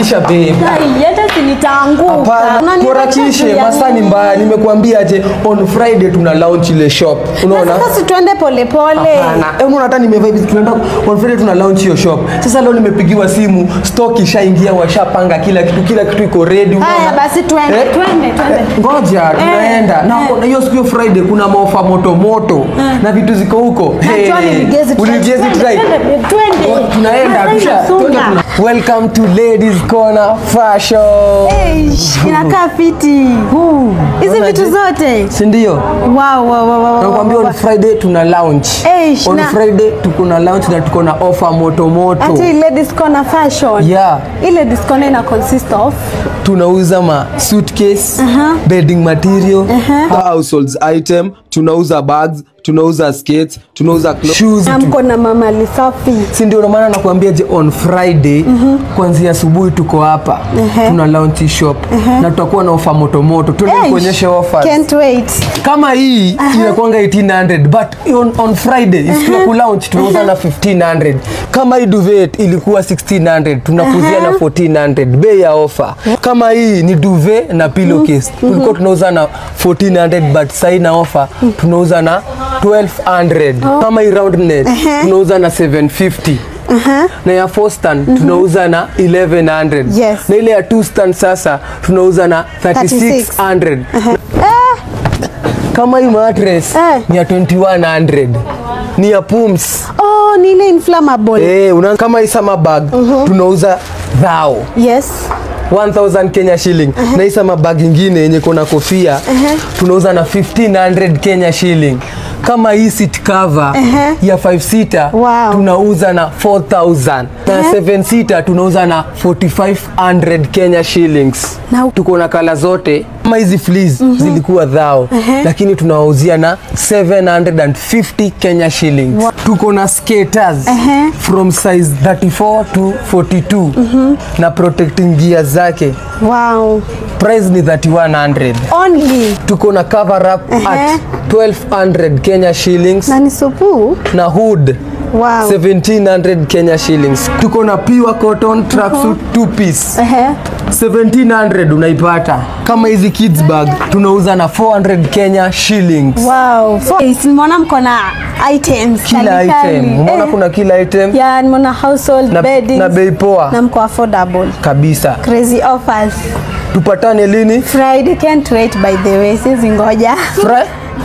Harakisha babe. Hata si nitaanguka. Hapana, tuharakishe, masaa ni mbaya. Nimekuambia aje on Friday tuna launch ile shop. Unaona? Sasa si tuende pole pole. Hapana. Unaona hata nimevaa hivi, tunaenda on Friday tuna launch hiyo shop. Sasa leo nimepigiwa simu, stock ishaingia, washapanga kila kitu iko ready. Haya basi tuende, twende, twende. Ngoja, tunaenda. Na hiyo siku ya Friday kuna maofa moto moto na vitu ziko huko. Uligezi try. Twende. Tunaenda. Welcome to Ladies Corner Fashion. Hey, inakaa fiti. Hizi vitu zote. Si ndio? Wow, wow, wow, wow. Nakwambia on Friday tuna launch. Hey, on Friday tuko na launch na tuko na offer moto moto. Ati Ladies Corner Fashion. Yeah. Ile Ladies Corner ina consist of tunauza ma suitcase, bedding material, household item, tunauza bags, tunauza skates, tunauza shoes. Mko na mama safi. Si ndio maana nakwambia je on Friday kuanzia asubuhi tuko hapa. Tuna launch shop na tutakuwa na offer moto moto. Tuende kuonyesha offers. Can't wait. Kama hii inakuanga 1800 but on Friday siku ya launch tunauza na 1500. Kama hii duvet ilikuwa 1600 tunakuzia na 1400 bei ya offer. Kama hii ni duvet na pillowcase tulikuwa tunauza na 1400 but sasa na offer tunauza na 1200. Kama hii round net tunauza na 750. Na ya 4 stand tunauza na 1100. Yes. Na ile ya 2 stand sasa tunauza na 3600. Kama hii mattress ni ya 2100. Ni ya Pumps. Oh, ni ile inflammable. Kama hii summer bag tunauza thou. Yes. 1000 Kenya shilling. Na hii summer bag nyingine yenye kuna kofia tunauza na 1500 Kenya shilling. Kama hii seat cover ya 5 seater tunauza na 4000. Na 7 seater tunauza na 4500 Kenya shillings. Tuko na kala zote. Kama hizi fleece zilikuwa thao, lakini tunawauzia na 750 Kenya shillings. Tuko na skaters from size 34 to 42 na protecting gear zake. Wow. Price ni 3100. Only. Tuko na cover up at 1200 Kenya shillings. Na ni supu. Na hood. Wow. 1700 Kenya shillings. Tuko na pure cotton tracksuit 2 piece. 1700 unaipata. Kama hizi kids bag tunauza na 400 Kenya shillings. Wow. Nimeona mko na items. Kila item. Umeona kuna kila item. Yeah, nimeona household bedding. Na bei poa. Na mko affordable. Kabisa. Crazy offers. Tupatane lini? Friday, can't wait by the way. Sisi ngoja.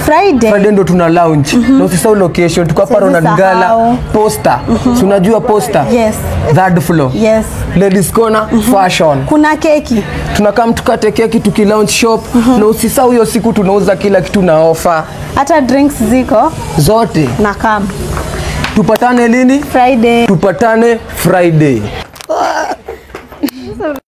Friday. Friday ndo tuna launch. Na usisahau location, tuko hapa Ronald Ngala Posta. Si unajua Posta? Yes. Third floor. Yes. Ladies Corner Fashion. Kuna keki. Tunakaa tukate keki tuki launch shop. Na usisahau hiyo siku tunauza kila kitu na offer. Hata drinks ziko zote. Na kam. Tupatane lini? Friday. Tupatane Friday.